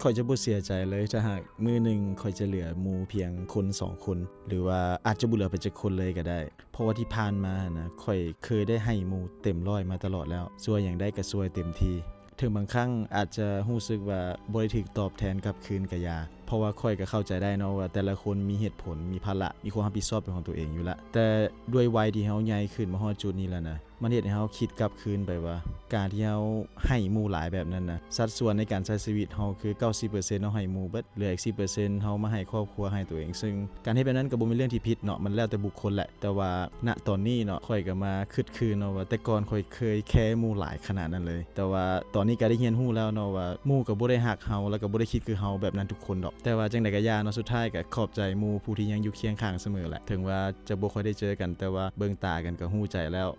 ຂ້ອຍຈະບໍ່ເສຍໃຈເລີຍ ຖ້າຫາກມື້ໜຶ່ງຂ້ອຍຈະເຫຼືອໝູ່ພຽງຄົນສອງຄົນ ຫຼືວ່າອາດຈະບໍ່ເຫຼືອໄປຈັກຄົນເລີຍກໍໄດ້. ເພາະວ່າທີ່ຜ່ານມາຫັ້ນນະ ຂ້ອຍເຄີຍໄດ້ໃຫ້ໝູ່ເຕັມຮ້ອຍມາຕະຫຼອດແລ້ວ, ຊ່ວຍຫຍັງໄດ້ກໍຊ່ວຍເຕັມທີ່. ເຖິງບາງຄັ້ງອາດຈະຮູ້ສຶກວ່າບໍ່ໄດ້ຖືກຕອບແທນກັບຄືນກໍຢ່າ, ເພາະວ່າຂ້ອຍກໍເຂົ້າໃຈໄດ້ເນາະວ່າແຕ່ລະຄົນມີເຫດຜົນ, ມີພາລະ, ມີຄວາມຮັບຜິດຊອບເປັນຂອງຕົວເອງຢູ່ລະ. ແຕ່ດ້ວຍໄວທີ່ເຮົາໃຫຍ່ຂຶ້ນມາຮອດຈຸດນີ້ແລ້ວນະ, ມັນເຮັດໃຫ້ເຮົາຄິດກັບຄືນໄປວ່າ ການທີ່ເຮົາໃຫ້ໝູ່ຫຼາຍແບບນັ້ນນະ, ສັດສ່ວນໃນການໃຊ້ຊີວິດເຮົາຄື ເກົ້າສິບເປີເຊັນເຮົາໃຫ້ໝູ່ເບິດ, ເຫຼືອອີກສິບເປີເຊັນເຮົາມາໃຫ້ຄອບຄົວ, ໃຫ້ຕົວເອງ. ຊຶ່ງການເຮັດແບບນັ້ນກໍບໍ່ແມ່ນເລື່ອງທີ່ຜິດເນາະ, ມັນແລ້ວແຕ່ບຸກຄົນແຫຼະ. ແຕ່ວ່ານະຕອນນີ້ເນາະ, ຂ້ອຍກໍມາຄິດຄືນເນາະວ່າ ແຕ່ກ່ອນຂ້ອຍເຄີຍແຄໝູ່ຫຼາຍຂະໜາດນັ້ນເລີຍ, ແຕ່ວ່າຕອນນີ້ກໍໄດ້ຮຽນຮູ້ແລ້ວເນາະວ່າ ໝູ່ກໍບໍ່ໄດ້ຮັກເຮົາ ແລ້ວກໍບໍ່ໄດ້ຄິດຄືເຮົາແບບນັ້ນທຸກຄົນດອກ. ແຕ່ວ່າຈັ່ງໃດກໍຢ່າເນາະ, ສຸດທ້າຍກໍຂອບໃຈໝູ່ຜູ້ທີ່ຍັງຢູ່ຄຽງຂ້າງສະເໝີແຫຼະ. ເຖິງວ່າຈະບໍ່ຄ່ອຍໄດ້ເຈີກັນ, ແຕ່ວ່າເບິ່ງຕາກັນກໍຮູ້ໃຈແລ້ວ.